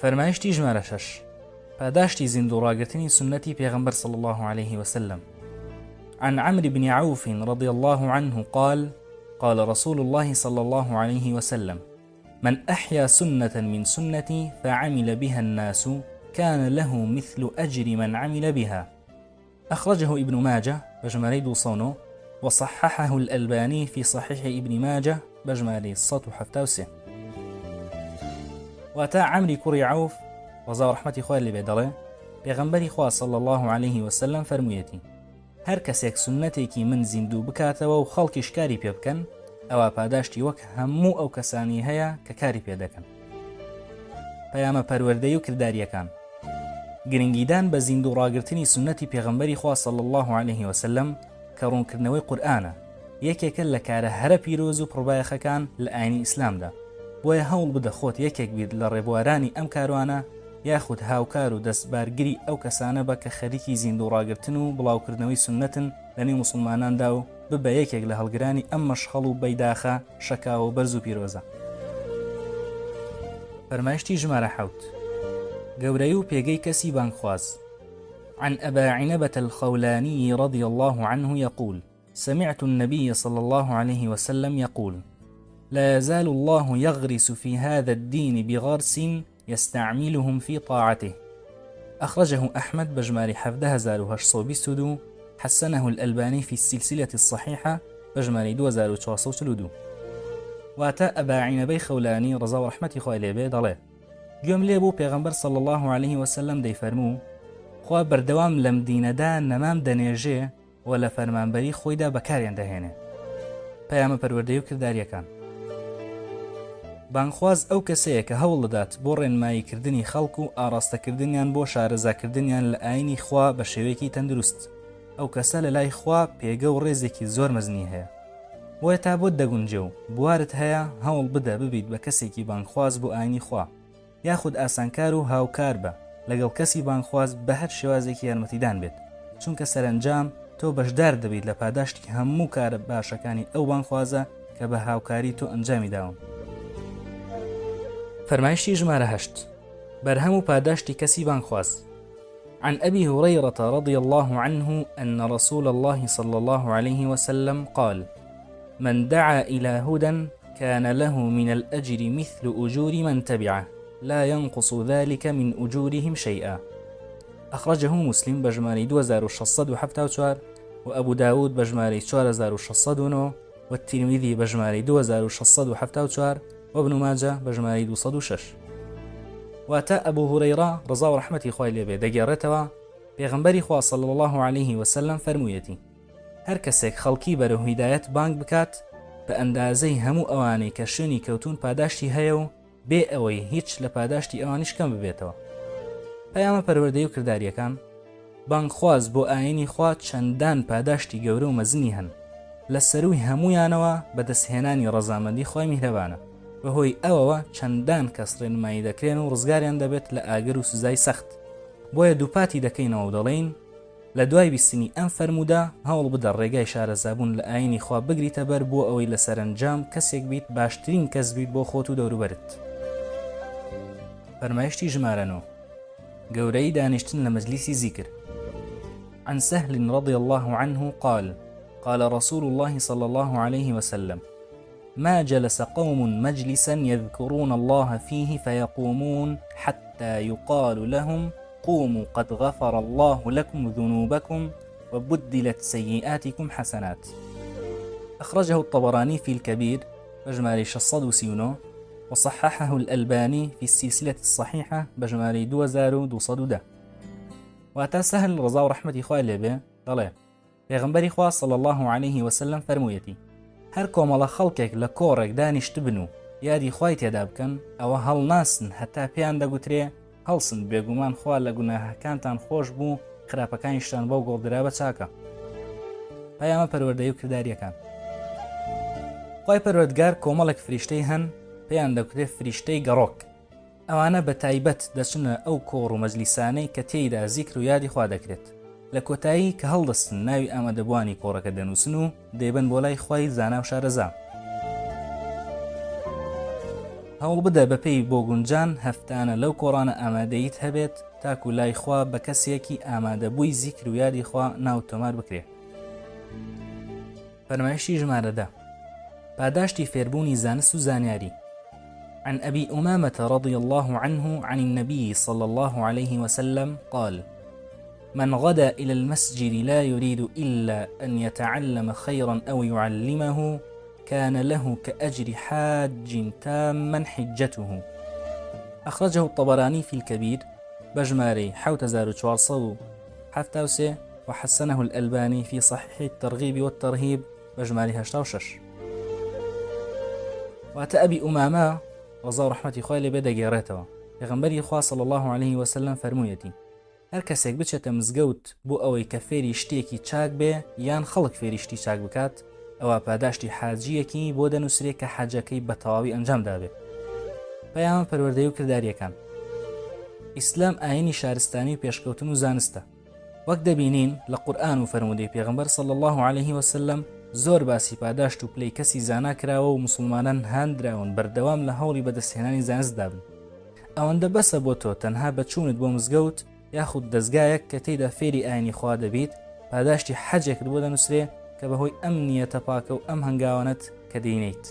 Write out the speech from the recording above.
فەرمایشتی ژمارە شەش، پاداشتی زیندوو ڕاگرتنی سوننەتی پێغەمبەر صلی اللە علیه وسلم عن عمرو بن عوف رضی اللە عنه قال قال رسول اللە صلی اللە علیه وسلم من أحيا سنة من سنتي فعمل بها الناس كان له مثل أجر من عمل بها أخرجه ابن ماجه بە ژمارەی 209 وصححه الألباني في صحيح ابن ماجه بە ژمارەی 173. واتە عەمری کوڕی عەوف ڕەزا و ڕەحمەتی خوای لێ بێ دەڵێ پێغەمبەری خوا صلی الله علیه وسلم فەرموویەتی هەر کەسێک سوننەتێکی من زیندوو بکاتەوە و خەڵکیش کاری پێ بکەن ئەوا پاداشتی وەک هەموو ئەو کەسانی هەیە کە کاری پێ دەکەن. پەیامە پەروەردەیی و کردارییەکان. گرنگیدان بە زیندوو ڕاگرتنی سوننەتی پێغەمبەری خوا صلی اللە علیه وسلم کە ڕوونکردنەوەی قورئانە، یەکێکە لە کارە هەرە پیرۆز و پڕبایەخەکان لە ئاینی ئیسلامدا، بۆیە هەوڵ بدە خۆت یەکێک بیت لە ڕێبوارانی ئەم کاروانە یاخود هاوکار و دەستبارگری ئەو کەسانە بە کە خەریکی زیندوو ڕاگرتن و بڵاوکردنەوەی سوننەتن لەنێو موسڵماناندا و ببە یەکێک لە هەڵگرانی ئەم مەشخەڵ و بەیداخە شەکاوە و بەرز و پیرۆزە. فەرمایشتی ژمارە حەوت. گەورەی و پێگەی کەسی بانگخواز عن أبا عنبة الخولاني رضي الله عنه يقول سمعت النبي صلى الله عليه وسلم يقول لا يزال الله يغرس في هذا الدين بغرس يستعملهم في طاعته أخرجه أحمد بە ژمارەی 17822 حسنه الألباني في السلسلة الصحيحة بە ژمارەی 2442. واتە، ئەبا عینەبەی خەولانی ڕەزا و ڕەحمەتی خوای لێ بێ دەڵێ، گوێم لێ بوو پێغەمبەر صلی اللە علیه وسلم دەیفەرموو، خوا بەردەوام لەم دینەدا نەمام دەنێژێ و لە فەرمانبەری خۆیدا بەکاریان دەهێنێ. پەیامە پەروەردەیی و کردارییەکان. بانگخواز ئەو کەسەیە کە هەوڵ دەدات بۆ ڕێنماییکردنی خەڵک و ئاڕاستەکردنیان بۆ شارەزاکردنیان لە ئایینی خوا بە شێوەیەکی تەندروست. ئەو کەسە لە لای خوا پێگە و ڕێزێکی زۆر مەزنی هەیە. بۆیە تا بۆت دەگونجێ و بوارت هەیە هەوڵ بدە ببیت بە کەسێکی بانگخواز بۆ ئایینی خوا. یاخود ئاسانکار و هاوکار بە لەگەڵ کەسی بانگخواز بە هەر شێوازێکی یارمەتیدان بێت، چونکە سەرەنجام تۆ بەشدار دەبیت لە پاداشتی هەموو کارە باشەکانی ئەو بانگخوازە کە بە هاوکاری تۆ ئەنجامی داون. فەرمایشتی ژمارە هەشت، بەرهەم و پاداشتی کەسی بانگخواز. عن أبي هريرة رضي الله عنه أن رسول الله صلى الله عليه وسلم قال من دعا إلى هدى كان له من الأجر مثل أجور من تبعه لا ينقص ذلك من أجورهم شيئا أخرجه مسلم بە ژمارەی 2674 و أبو داود بە ژمارەی 4609 و الترمذي بە ژمارەی 2674 و ابن ماجە بە ژمارەی 206. واتە، ئەبو هورەیڕە ڕەزا و ڕەحمەتی خوای لێ بێ دەگێڕێتەوە، پێغەمبەری خوا صلی اللە علیه وسلم فەرموویەتی، هەر کەسێک خەڵکی بەرەو هیدایەت بانگ بکات بە ئەندازەی هەموو ئەوانەی کە شوێنی کەوتوون پاداشتی هەیە و بێ ئەوەی هیچ لە پاداشتی ئەوانیش کەم ببێتەوە. پەیامە پەروەردەیی و کردارییەکان، بانگخواز بۆ ئایینی خوا چەندان پاداشتی گەورە و مەزنی هەن، لە سەرووی هەموویانەوە بەدەستهێنانی ڕەزامەندی خوای میهرەبانە، بەهۆی ئەوەوە چەندان کەس ڕێنمایی دەکرێن و ڕزگاریان دەبێت لە ئاگر و سزای سەخت، بۆیە دووپاتی دەکەینەوە و دەڵێین، لە دوای بیستنی ئەم فەرموودە هەوڵ بدە ڕێگای شارەزابوون لە ئایینی خوا بگریتە بەر بۆ ئەوەی لە سەرەنجام کەسێک بیت باشترین کەس بیت بۆ خۆت و دەوروبەرت. فەرمایشتی ژمارە نۆ، گەورەیی دانیشتن لە مەجلیسی زیکر. عن سهل رضی اللە عنه قال، قال رسول اللە صلی اللە علیه وسلم، ما جلس قوم مجلسا يذكرون الله فيه فيقومون حتى يقال لهم قوموا قد غفر الله لكم ذنوبكم وبدلت سيئاتكم حسنات أخرجه الطبراني في الكبير بە ژمارەی 639 وصححه الألباني في السلسلة الصحيحة بە ژمارەی 2210. واتە سەهل ڕەزا و ڕەحمەتی خوای لێ بێ دەڵێ پێغەمبەری خوا صلی اللە علیه وسلم فەرموویەتی، هەر کۆمەڵە خەڵکێک لە کۆڕێک دانیشتبن و یادی خوای تێدا بکەن ئەوە هەڵناسن هەتا پێیان دەگوترێ هەڵسن بێگومان خوا لە گوناهەکانتان خۆش بوو خراپەکانیشتان بۆ گۆڕدرا بە چاکە. پەیامە پەروەردەیی و کردارییەکان. خوای پەروەردگار کۆمەڵێک فریشتەی هەن پێیان دەگوترێ فریشتەی گەڕۆک، ئەوانە بە تایبەت دەچنە ئەو کۆڕ و مەجلیسانەی کە تێیدا زیکر و یادی خوا دەکرێت. لە کۆتایی کە هەڵدەستن ناوی ئامادەبووانی کۆڕەکە دەنووسن و دەیبەن بۆ لای خوای زانا و شارەزا. هەوڵبدە بەپێی بۆ گونجان هەفتانە لەو کۆڕانە ئامادەییت هەبێت تاکو لای خوا بە کەسێکی ئامادەبووی زیکر و یادی خوا ناوت تۆمار بکرێ. فەرمایشتی ژمارە دە، پاداشتی فێربوونی زانست و زانیاری، عن أبي أمامة رضي الله عنه عن النبي صلى الله عليه وسلم قال من غدا إلى المسجد لا يريد إلا أن يتعلم خيرا أو يعلمه كان له كأجر حاج تاما حجته أخرجه الطبراني في الكبير بە ژمارەی 7473 وحسنه الألباني في صحيح الترغيب والترهيب بە ژمارەی 86. واتە ئەبی ئومامە ڕەزا و ڕەحمەتی خوای لێ بێ دەگێڕێتەوە پێغەمبەری خوا صلی الله علیه وسلم فەرموویەتی هەر کەسێک بچێتە مزگەوت بۆ ئەوەی کە فێری شتێکی چاک بێ یان خەڵک فێری شتی چاک بکات ئەوا پاداشتی حاجییەکی بۆ دەنووسرێ کە حەجەکەی بە تەواوی ئەنجام دابێ. پەیامە پەروەردەیی و کردارییەکان. ئیسلام ئایینی شارستانی و پێشکەوتن و زانستە. وەک دەبینین لە قورئان و فەرموودەی پێغەمبەر صلی اللە علیه وسلم زۆر باسی پاداشت و پلەی کەسی زانا کراوە و موسڵمانان هاندراون بەردەوام لە هەوڵی بەدەستهێنانی زانستدا بن. ئەوەندە بەسە بۆ تۆ تەنها بە چوونت بۆ مزگەوت یاخود دەزگایەک کە تێیدا فێری ئاینی خوا دەبیت پاداشتی حەجێکت بۆ دەنووسرێ کە بەهۆی ئەم نیەتە پاکە و ئەم هەنگاوانەت کە دەینێیت.